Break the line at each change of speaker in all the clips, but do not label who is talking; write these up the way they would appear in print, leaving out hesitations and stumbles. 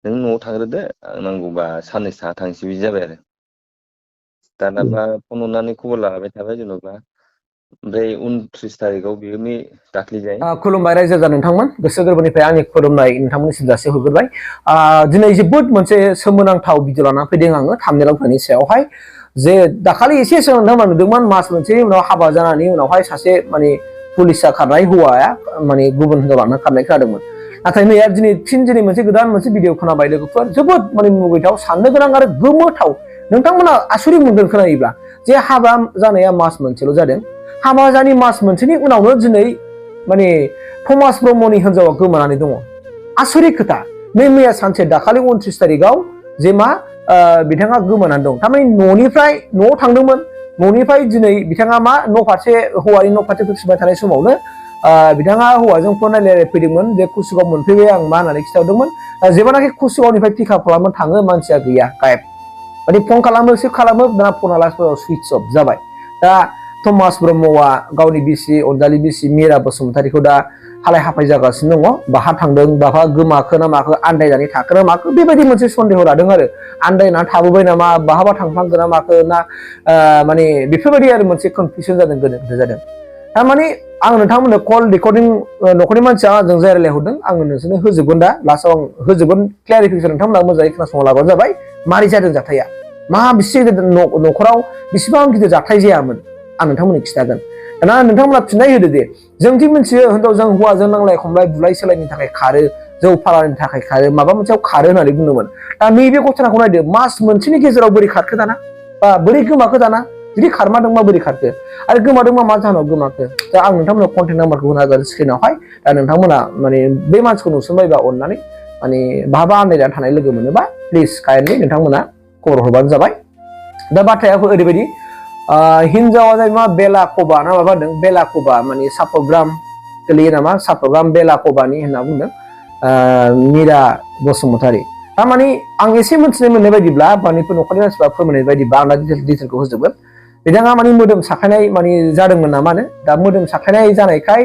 नों न'आव थांग्रोदो नांगौबा साननैसो थाना थांसै बिदि जाबाय आरो दानाबा फन हरनानै खबर लाबाय थाबाय जेन'बा ओमफ्राय 29 थारिखआव बियो दाख्लैजाय
खुलुमबाय रायजो राजा नोंथांमोन गोसो गोरबोनिफ्राय आंनि खुलुमनाय नोंथांमोननिसिम जासि हरग्रोबाय दिनै जोबोद मोनसे सोमोनांथाव भिडिअ लाना फैदों आङो थाम्बनेइलाव होनायनि सायावहाय जे दाखालि एसे नोंथांमोना नुदोंमोन मास मोनसेनि उनाव हाबा जानानै उनावहाय सासे माने पुलिसआ खारनाय हौवाया माने गुबुन हिनजाव लाना खारनाय खोनादोंमोन नाथाय नै दिनै मोनसे गोदान मोनसे भिडिअ खोनाबाय लोगोफोर जोबोद माने मुगैथाव साननो गोनां आरो गोमोथाव नोंथांमोना आसुरित मोनगोन खोनायोब्ला जे हाबा जानाया मास मोनसेल' जादों हाबा जानाय मास मोनसेनि उनावनो दिनै माने थमास ब्रह्मनि हिनजावा गोमानानै दङ आसुरित खोथा मैया सानसे दाखालि 29 थारिखआव जे मा बिथाङा गोमानानै दं थारमाने न'आव थांदोंमोन न'निफ्राय दिनै बिथाङा मा न' फारसे हौवानि न' फारसे फैफिनबाय थानाय समावनो बिथाङा हौवाजों फन रायलायलाय फैदोंमोन जे कुसुगाव मोनफैबाय आं मा होननानै खिथाहरदोंमोन जेब्लानाखि कुसुगावनिफ्राय पिकआप खालामनो थाङो मानसिया गैया गायब माने फन खालामो दाना फना लास्टफोराव सुइट्स अफ जाबाय दा थमास ब्रह्मआ गावनि बिसि अनजालि बिसि मिरा बसुमतारीखौ दा हालाय हाफाय जागासिनो दङ बाहा थांदों बाहा गोमाखो ना माखो आन्दायनानै थाखो ना माखो बेबायदि मोनसे सन्देह लादों आरो आन्दायनानै थाबोबाय नामा बहाबा थांफ्लांगोन ना माखो ना माने बेफोरबायदि आरो मोनसे कनफिउजन जादों गोनो गोथो जादों थारमाने आं नोंथांमोननो कल रेकर्डिं न'खरनि मानसिया आंजों रायलायहरदों आङो नोंसोरनो होजोबगोन दा लास्टआव आं होजोबगोन क्लियारिफिकेसन नोंथांमोना मोजाङै खोनासंना लाबानो जाबाय मारै जादों जाथाया मा बेसे न'खराव बेसेबां गिदिर जाथाय जायामोन आं नोंथांमोननो खिथागोन दाना नोंथांमोना फिननाय होदो दे जोंदि मिथियो हिनजावजों हौवाजों नांलाय खमलाय बुलाय सोलायनि थाखाय खारो जौ फालानि थाखाय खारो माबा मोनसेयाव खारो होननानै बुंदोंमोन दा नैबे घटनाखौ नायदो मास मोनसेनि गेजेराव बोरै खारखो दाना बा बोरै गोमाखो दाना जुदि खारमादोंबा बोरै खारखो आरो गोमादोंबा मा जाहोनाव गोमाखो दा आं नोंथांमोननो कन्टेक्ट नाम्बारखौ होना होगोन स्क्रिनावहाय दा नोंथांमोना माने बे मानसिखौ नुसनबायबा अननानै माने बहाबा आन्दायनानै थानाय लोगो मोनोबा प्लिज काइन्डलि नोंथांमोना खबर हरबानो जाबाय दा बाथ्राया ओरैबायदि हिनजावा जाहैबाय मा बेलाक'बा ना माबा होनदों बेलाक'बा माने सापग्राम गोलैयो नामा सापग्राम बेलाक'बानि होनना बुंदों मिरा बसुमतारी थारमाने आं एसे मिथिनो मोननाय बायदिब्ला मानिफोर न'खरनि मानसिफ्रा फोरमायनाय बायदिबा आं डिटेलखौ होजोबगोन बिथाङा माने मोदोम साखायनाय माने जादोंमोन नामानो दा मोदोम साखायनाय जानायखाय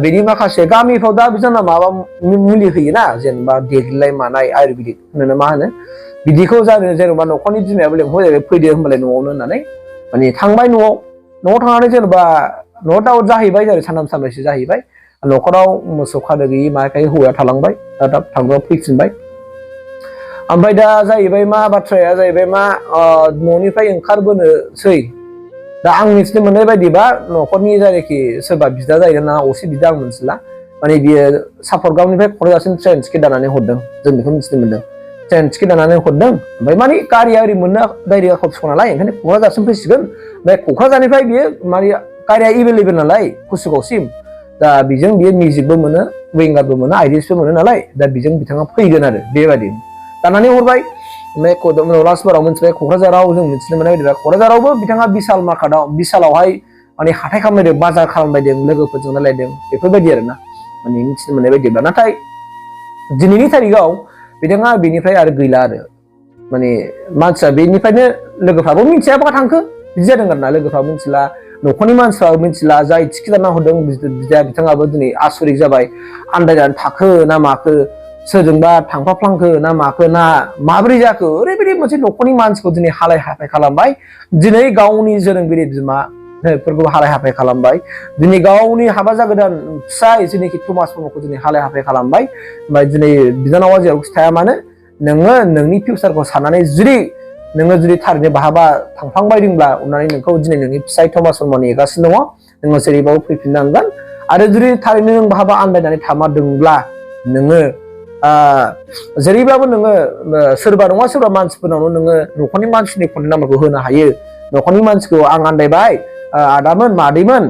बेनि माखासे गामिफ्राव दा बिदिनो माबा मुलि होयोना जेनेबा देग्लिनाय मानाय आयुर्वेदिक होनो मा होनो बिदिखौ जानो जेनेबा न'खरनि बिमायाबो लेंहरबाय फैदो होनबालाय न'आवनो होननानै माने थांबाय न'आव थांनानै जेनेबा न'आव दाउट जाहैबाय जेरै सानथाम सानब्रैसो जाहैबाय न'खराव मोसौ खानो गैयि माखाय हौवाया थालांबाय दा थांबा फैफिनबाय ओमफ्राय दा जाहैबाय मा बाथ्राया जाहैबाय मा न'निफ्राय ओंखारबोनोसै दा आं मिथिनो मोननाय बायदिबा न'खरनि जायनाखि सोरबा बिदा जाहैदों ना असे बिदा आं मिथिला माने बियो सापरगावनिफ्राय क'क्राझारसिम ट्रेन टिकेट दानानै हरदों जों बेखौ मिथिनो मोनदों ट्रेन टिकेट दानानै हरदों ओमफ्राय माने गारिया ओरै मोननो डाइरेक्ट कफिखौ नालाय ओंखायनो क'क्राझारसिम फैसिगोन ओमफ्राय क'क्राझारनिफ्राय बियो माने गारिया एभेलेबेल नालाय कुसुगावसिम दा बेजों बियो मिउजिकबो मोनो विंगारबो मोनो आइडिसबो मोनो नालाय दा बेजों बिथाङा फैगोन आरो बेबायदि दानानै हरबाय ओमफ्राय लास्टबाराव मोनथिबाय क'क्राझाराव जों मिथिनो मोननाय बायदिबा क'क्राझारावबो बिथाङा बिशाल मार्केटआव बिशालावहाय माने हाथाय खालामलायदों बाजार खालामलायदों लोगोफोरजों रायलायदों बेफोरबायदि आरोना माने मिथिनो मोननाय बायदिब्ला नाथाय दिनैनि थारिखआव बिथाङा बेनिफ्राय आरो गैला आरो माने मानसिया बेनिफ्रायनो लोगोफ्राबो मिथिया बहा थांखो बिदि जादों आरोना लोगोफ्राबो मिथिला न'खरनि मानसिफ्राबो मिथिला जाय टिकेट दाना हरदों बिथाङाबो दिनै आसरित जाबाय आन्दायनानै थाखो ना माखो सोरजोंबा थांफाफ्लांखो ना माखो ना माबोरै जाखो ओरैबायदि मोनसे न'खरनि मानसिखौ दिनै हालाय हाफाय खालामबाय दिनै गावनि जोनोमगिरि बिमाफोरखौ हालाय हाफाय खालामबाय दिनै गावनि हाबा जागोदान फिसाय जेनाखि थमास ब्रह्मखौ दिनै हालाय हाफाय खालामबाय ओमफ्राय दिनै बिनानावा जेराव खिथाया मानो नोङो नोंनि फिउचारखौ साननानै जुदि थारैनो बहाबा थांफ्लांबायदोंब्ला अननानै नोंखौ दिनै नोंनि फिसाय थमास ब्रह्म नेगासिनो दङ नोङो जेरैबाबो फैफिननांगोन आरो जुदि थारैनो नों बहाबा आन्दायनानै थामारदोंब्ला नोङो जेरैबाबो नोङो सोरबा नङा सोरबा मानसिफोरनावनो नोङो न'खरनि मानसिनि कन्टेक्ट नाम्बारखौ होनो हायो न'खरनि मानसिखौ आं आन्दायबाय आदामोन मादैमोन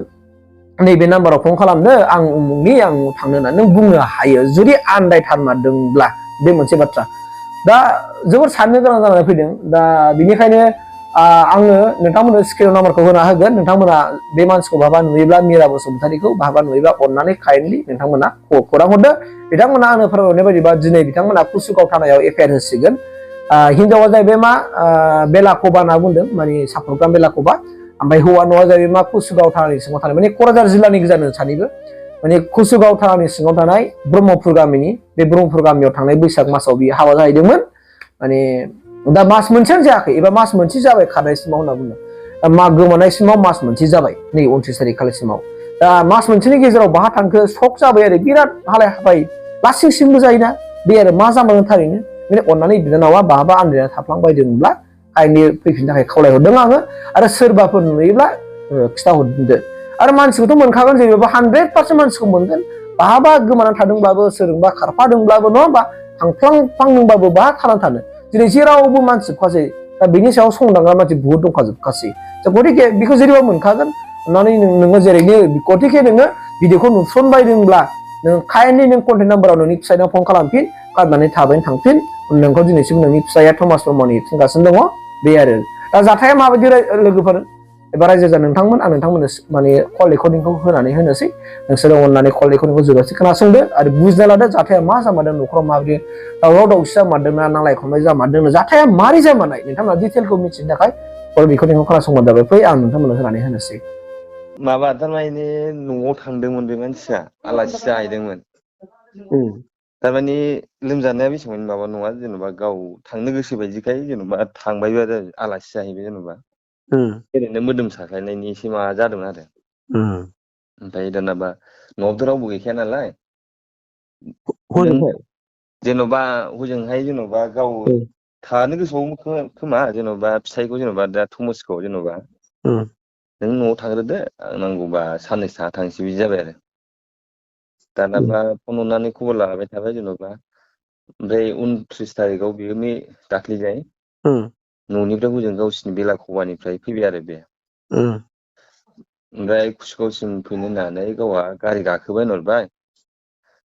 नैबे नाम्बाराव फन खालामनो आं उमुगनि आं थांनो होननानै नों बुंनो हायो जुदि आन्दायथारमारदोंब्ला बे मोनसे बाथ्रा दा जोबोर साननो गोनां जानानै फैदों दा बिनिखायनो आङो नोंथांमोननो स्क्रिनाव नाम्बारखौ होना होगोन नोंथांमोना बे मानसिखौ बहाबा नुयोब्ला मिरा बसुमतारीखौ बहाबा नुयोब्ला अननानै काइन्डलि नोंथांमोना खौरां हरदो बिथांमोना आंनो फोरमायनाय बायदिबा दिनै बिथांमोना कुसुगाव थानायाव एफआइआर होसिगोन हिनजावा जाहैबाय मा बेलाक'बा होनना बुंदों माने सापरगाम बेलाक'बा ओमफ्राय हौवा न'आ जाहैबाय मा कुसुगाव थानायनि सिङाव थानाय माने क'क्राझार जिल्लानि गोजानो सानैबो माने कुसुगाव थानानि सिङाव थानाय ब्रह्मपुर गामिनि बे ब्रह्मपुर गामियाव थांनाय बैसाग मासाव बियो हाबा जाहैदोंमोन। माने दा मास मोनसेयानो जायाखै एबा मास मोनसे जाबाय खारनायसिमाव होनना बुंदों। मा गोमानायसिमाव मास मोनसे जाबाय नै 29 तारिख खालिसिमाव। दा मास मोनसेनि गेजेराव बाहा थांखो शक जाबाय आरो बिराद हालाय हाफाय लासिंसिंबो जायोना बे आरो मा जामारो थारैनो माने अननानै बिनानावा बाहाबा आन्दायना थाफ्लांबायदोंब्ला आइनि फैफिननो थाखाय खावलायहरदों आङो आरो सोरबाफोर नुयोब्ला खिथाहरदो आरो मानसिखौथ' मोनखागोन जेनेबा 100% मानसिखौ मोनगोन बाहाबा गोमानानै थादोंब्लाबो सोरजोंबा खारफादोंब्लाबो नङा होमबा थांफ्लांफ्लांदोंबाबो बाहा थानानै थानो दिनै जेरावबो मानसि जोबखासै दा बेनि सायाव संदांग्रा मानसि बुहुद दंखाजोबखासै गतिके बेखौ जेरैबा मोनखागोन अन्नानै नोङो जेरैनो गतिके नोङो भिडिअखौ नुसनबायदोंब्ला नों काइन्डलि नों कन्टेक्ट नाम्बाराव नोंनि फिसायनाव फन खालामफिन गारनानै थाबैनो थांफिन नोंखौ दिनैसिम नोंनि फिसाया थमास ब्रह्मनि थिनगासिनो दङ बे आरो दा जाथाया माबायदि लोगोफोर एबा रायजो जा नोंथांमोन आं नोंथांमोननो माने कल रेकर्डिंखौ होनानै होनोसै नोंसोरो अननानै कल रेकर्डिंखौ जोबजासे खोनासंदो आरो बुजिना लादो जाथाया मा जामारदों न'खराव माबायदि दावराव दावसि जामारदोंना नांलाय खमलाय जामारदों जाथाया मारै जामारनाय नोंथांमोना डिटेलखौ मिथिनो थाखाय कल रेकर्डिंखौ खोनासंबानो जाबाय फै आं नोंथांमोननो होनानै होनोसै
माबा थारमाने न'आव थांदोंमोन बे मानसिया आलासि जाहैदोंमोन थारमाने लोमजानाया बेसेबां माबा नङा जेनेबा गाव थांनो गोसो बायदिखाय जेनेबा थांबायबो आरो आलासि जाहैबाय जेनेबा ओरैनो मोदोम साख्लायनायनि एसे माबा जादोंमोन आरो ओमफ्राय दानाबा न'आवथ' रावबो गैखाया नालाय नों जेन'बा हजोंहाय जेन'बा गाव थानो गोसोआव खोमा जेन'बा फिसायखौ जेन'बा दा थमसखौ जेन'बा नों न'आव थांग्रोदो नांगौबा साननैसो थाना थांसै बिदि जाबाय आरो दानाबा फन हरनानै खबर लाबाय थाबाय जेन'बा ओमफ्राय 29 तारिखआव बियो दाख्लैजाय न'निफ्राय हजों गावसिनि बेलाखौवानिफ्राय फैबाय आरो बे ओमफ्राय कुसुगावसिम फैनो होननानै गावहा गारि गाखोबाय होनहरबाय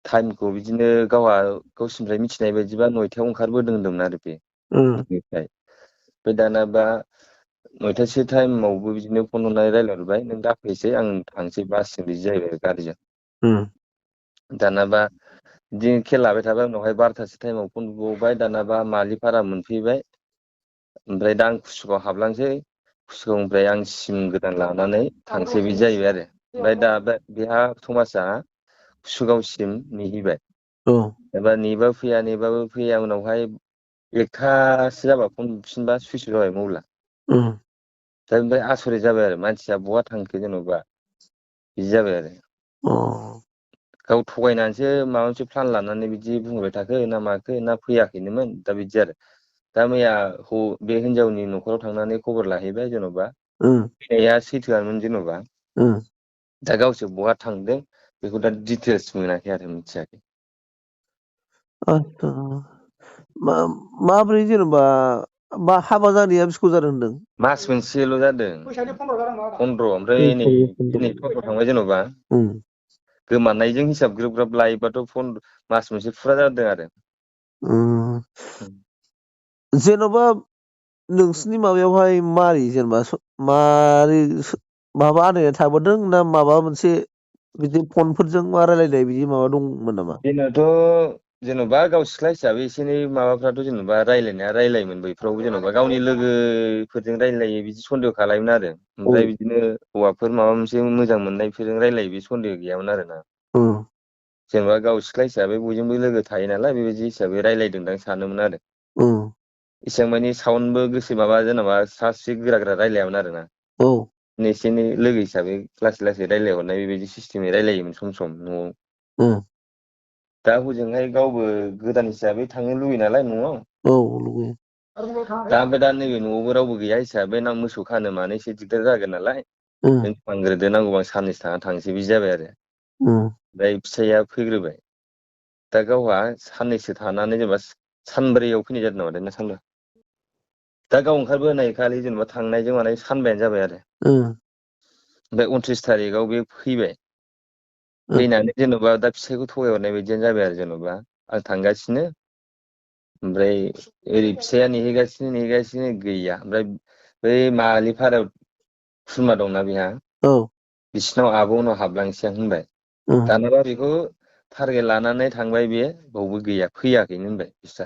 टाइमखौ बिदिनो गावहा गावसिनिफ्राय मिथिनाय बायदिबा 9थायाव ओंखारबोदों होनदोंमोन आरो बे न'निफ्राय ओमफ्राय दानाबा 9थासो टाइमावबो बिदिनो फन हरनानै रायज्लायहरबाय नों दा फैसै आं थांसै बासजों बिदि जाहैबाय गारिजों दानाबा बिदिनो खेल लाबाय थाबाय उनावहाय 12थासो टाइमाव फन बुबावबाय दानाबा मालिपारा मोनफैबाय ओमफ्राय दा आं कुसुगाव हाबलांसै कुसुगावनिफ्राय आं सिम गोदान लानानै थांसै बिदि जाहैबाय आरो ओमफ्राय दा बेहा थमासआ कुसुगावसिम नेहैबाय एबा नेबाबो फैया उनावहाय 1थासो जाबा फन बुफिनबा सुइस अफ जाबाय मबाइला दा ओमफ्राय आसरित जाबाय आरो मानसिया बहा थांखो जेन'बा बिदि जाबाय आरो गाव थगायनानैसो माबा मोनसे प्लान लानानै बिदि बुंबाय थाखो ना माखो ना फैयाखैनोमोन दा बिदि आरो दा मैया बे हिनजावनि न'खराव थांनानै खबर लाहैबाय जेन'बा फैनाया सैथोआनोमोन जेन'बा दा गावसोर बहा थांदों बेखौ दा डिटेल्स मोनाखै आरो मिथियाखै
माब्रै जेनेबा हाबा जानाया बिसिबां जादों होनदों
मास मोनसेल' जादों 15 ओमफ्राय नै दिनै 14 थांबाय जेन'बा गोमानायजों हिसाब ग्रोब ग्राब लायोबाथ' मास मोनसे फुरा जादों आरो
जेन'बा नोंसिनि माबायावहाय मारै जेनेबा मारै माबा आन्दायनानै थाबोदों ना माबा मोनसे बिदि फनफोरजों मा रायलायनाय बिदि माबा दंमोन नामा
जोंनाथ' जेन'बा गाव सिख्ला हिसाबै एसे एनै माबाफ्राथ' जेन'बा रायलायनाया रायलायोमोन बैफ्राव जेन'बा गावनि लोगोफोरजों रायलायो बिदि सन्देह खालायोमोन आरो ओमफ्राय बिदिनो हौवाफोर माबा मोनसे मोजां मोननायफोरजों रायलायो बे सन्देह गैयामोन आरोना जेनेबा गाव सिख्ला हिसाबै बयजोंबो लोगो थायो नालाय बेबायदि हिसाबै रायलायदोंदां सानोमोन आरो एसेबां मानि साउन्डबो गोसो माबा जेन'बा स्रा गोरा गोरा रायलायामोन आरोना एसे एनै लोगो हिसाबै लासै लासै रायलायहरनाय बेबायदि सिस्टेमै रायलायोमोन सम सम न'आव दा हजोंहाय गावबो गोदान हिसाबै थांनो लुगैयो नालाय न'आव दा ओमफ्राय दा नैबे न'आवबो रावबो गैया हिसाबै ना मोसौ खानो मानो एसे दिगदार जागोन नालाय नों थांग्रोदो नांगौबा आं साननैसो थाना थांसै बिदि जाबाय आरो ओमफ्राय फिसाइया फैग्रोबाय दा गावहा साननैसो थानानै जेनेबा सानब्रैयाव फैनाय जादों नामा ना सानबा दा गाव ओंखारबोनाय खालि जेनेबा थांनायजों मानाय सानबायानो जाबाय आरो ओमफ्राय 29 तारिखआव बे फैबाय फैनानै जेन'बा दा फिसाइखौ थगायहरनाय बायदियानो जाबाय आरो जेन'बा आं थांगासिनो ओमफ्राय ओरै फिसाइया नेहैगासिनो गैया ओमफ्राय बै मालिपारायाव खुरमा दंना बेहा बिसिनाव आब' उनाव हाबलांसै आं होनबाय दानाबा बेखौ टारगेट लानानै थांबाय बे बावबो गैया फैयाखैनो होनबाय बिस्रा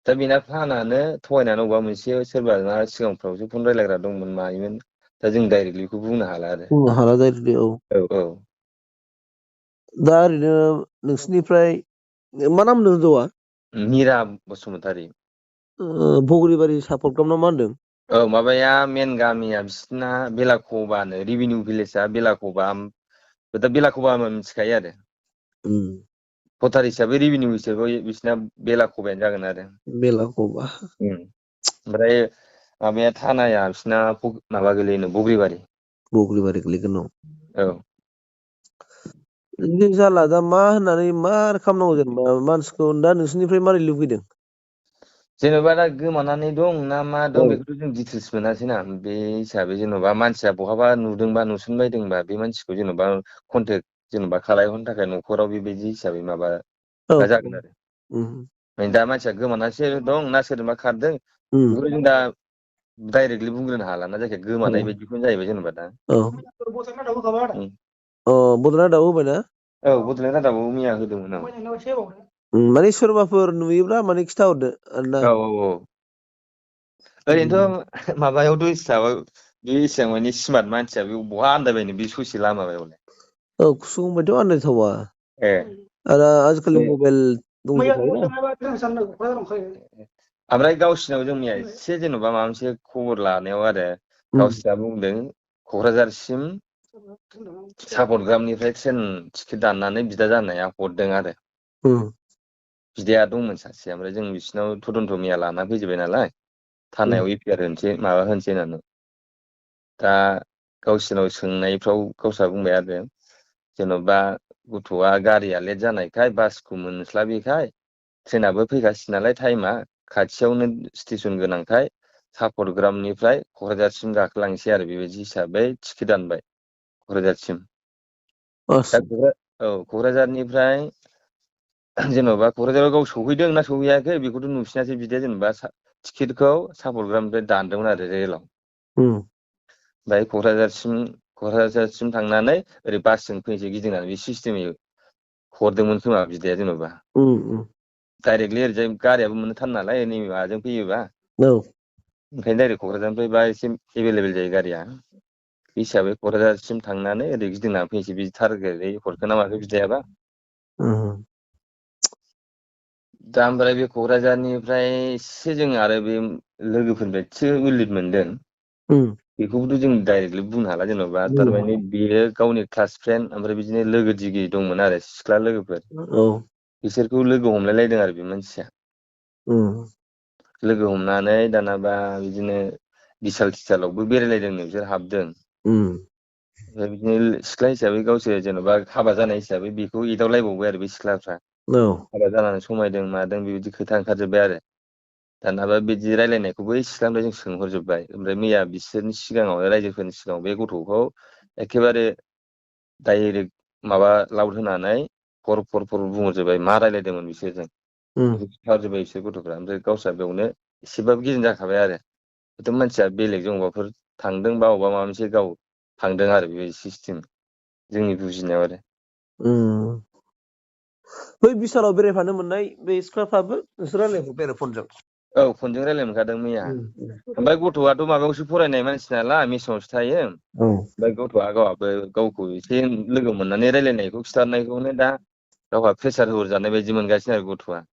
दा बेना प्लानानो थगायनानै अबेबा मोनसे सोरबा सिगांफ्रावसो फन रायलायग्रा दंमोन मायोमोन दा जों डाइरेक्टलि बेखौ बुंनो हाला आरो
बुंनो हाला जाहैदों
औ
दा ओरैनो नोंसिनिफ्राय मा नाम होनदों हिनजावा?
Mira Basumatary।
बगरिबारि सापर्ट गामना मा होनदों?
औ माबाया मेन गामिया बिसिना बेलाखबानो रिभिनिउ भिलेजआ बेलाखबा दा बेलाखबा मिथिखायो आरो भटार हिसाबै रिभिनिउ हिसाबै बिसिना बेलाखबायानो जागोन आरो
बेलाखबा
ओमफ्राय माबाया थानाया बिसिना माबा गोलैयो बगरिबारि
गोलैगोन औ
औ
बिदि जाला दा मा होननानै मा खालामनांगौ जेनेबा मानसिखौ दा नोंसिनिफ्राय मारै लुबैदों?
जेनेबा दा गोमानानै दं ना मा दं
औ
बेखौथ' जों डिटेल्स मोनासै ना बे हिसाबै जेन'बा मानसिया बहाबा नुदोंबा नुसनबायदोंबा बे मानसिखौ जेन'बा कन्टेक्ट जेन'बा खालामहरनो थाखाय न'खराव बेबायदि हिसाबै माबा
औ
जागोन आरो दा मानसिया गोमानासो दं ना सोरजोंबा खारदों बेखौ जों दा डाइरेक्टलि बुंग्रोनो हाला ना जायखिया गोमानाय बायदिखौनो जाहैबाय जेनेबा दा
औ बड'लेण्ड रादाबआव होबायना?
औ बड'लेण्ड रादाबआव मैया होदोंमोन आं
माने सोरबाफोर नुयोब्ला माने खिथाहरदो आरोना
औ ओरैनोथ' माबायावथ' हिसाबाव बे एसेबां माने स्मार्ट मानसिया बे बहा आन्दायबायनो बे ससे लामायावलाय
औ खुसुंबायथ' आन्दायथावा
ए
आरो आजिखालि मबाइल दंजोबखायोना
ओमफ्राय गावसिनाव जों मैया एसे जेन'बा माबा मोनसे खबर लानायाव आरो गावसिना बुंदों क'क्राझारसिम सापटग्रामनिफ्राय ट्रेन टिकेट दाननानै बिदा जानाया हरदों आरो बिदाया दंमोन सासे ओमफ्राय जों बिसिनाव तदन्थ मैया लाना फैजोबबाय नालाय थानायाव इपिआर होनोसै माबा होनोसै होननानै दा गावसोरनाव सोंनायफ्राव गावस्रा बुंबाय आरो जेन'बा गथ'आ गारिया लेट जानायखाय बासखौ मोनस्लाबैखाय ट्रेनाबो फैगासिनो नालाय टाइमा खाथियावनो स्टेसन गोनांखाय सापटग्रामनिफ्राय क'क्राझारसिम गाखोलांसै आरो बेबायदि हिसाबै टिकेट दानबाय क'क्राझारसिम दा क'क्राझारनिफ्राय जेन'बा क'क्राझाराव गाव सहैदों ना सहैयाखै बेखौथ' नुफिनासै बिदिया जेनेबा टिकेटखौ सापटग्रामनिफ्राय दानदोंमोन आरो रेलाव ओमफ्राय क'क्राझारसिम थांनानै ओरै बासजों फैनोसै गिदिंनानै बे सिस्टेमै हरदोंमोन खोमा बिदाया जेन'बा डाइरेक्टलि ओरैजाय गारियाबो मोननो थान नालाय नैबे माबाजों फैयोबा ओंखायनो डाइरेक्ट क'क्राझारनिफ्राय बा एसे एभेलेबेल जायो गारिया बे हिसाबै क'क्राझारसिम थांनानै ओरै गिदिंनानै फैनोसै बिदि टारगेटयै हरखो ना माखो बिदायाबा दा ओमफ्राय बे क'क्राझारनिफ्राय एसे जों आरो बे लोगोफोरनिफ्राय एसे उलिद मोनदों बेखौबोथ' जों डाइरेक्टलि बुंनो हाला जेन'बा थारमाने बेयो गावनि क्लास फ्रेन्ड ओमफ्राय बिदिनो लोगो दिगि दंमोन आरो सिख्ला लोगोफोर बिसोरखौ लोगो हमलायलायदों आरो बे मानसिया लोगो हमनानै दानाबा बिदिनो बिसाल थिसालावबो बेरायलायदोंनो बिसोर हाबदों ओमफ्राय बिदिनो सिख्ला हिसाबै गावसोर जेन'बा हाबा जानाय हिसाबै बेखौ एदावलायबावबाय आरो बे सिख्लाफ्रा हाबा जानानै समायदों मादों बेबायदि खोथा ओंखारजोब्बाय आरो दानाबा बिदि रायलायनायखौबो सिख्लानिफ्राय जों सोंहरजोब्बाय ओमफ्राय मैया बिसोरनि सिगाङाव रायजोफोरनि सिगाङाव बे गथ'खौ एखेबारे डाइरेक्ट माबा लाउड होनानै फर बुंहरजोब्बाय मा रायलायदोंमोन बिसोरजों बेखौ खिन्थाहरजोब्बाय बिसोर गथ'फ्रा ओमफ्राय गावस्रा बेयावनो एसेबाबो गिदिं जाखाबाय आरो बेथ' मानसिया बेलेगजों अबावबाफोर थांदों बा अबेबा माबा मोनसे गाव थांदों आरो बेबायदि सिस्टेम जोंनि बुजिनायाव आरो
बै बिसालाव बेरायफानो मोननाय बे सिख्लाफ्राबो नोंसोर रायलायहरबाय आरो फनजों?
औ फनजों रायलायनो मोनखादों मैया ओमफ्राय गथ'आथ' माबायावसो फरायनाय मानसि नालाय मेसावसो थायो ओमफ्राय गथ'आ गावहाबो गावखौ एसे लोगो मोननानै रायलायनायखौ खिथारनायखौनो दा गावहा प्रेसार होहरजानाय बायदि मोनगासिनो आरो गथ'आ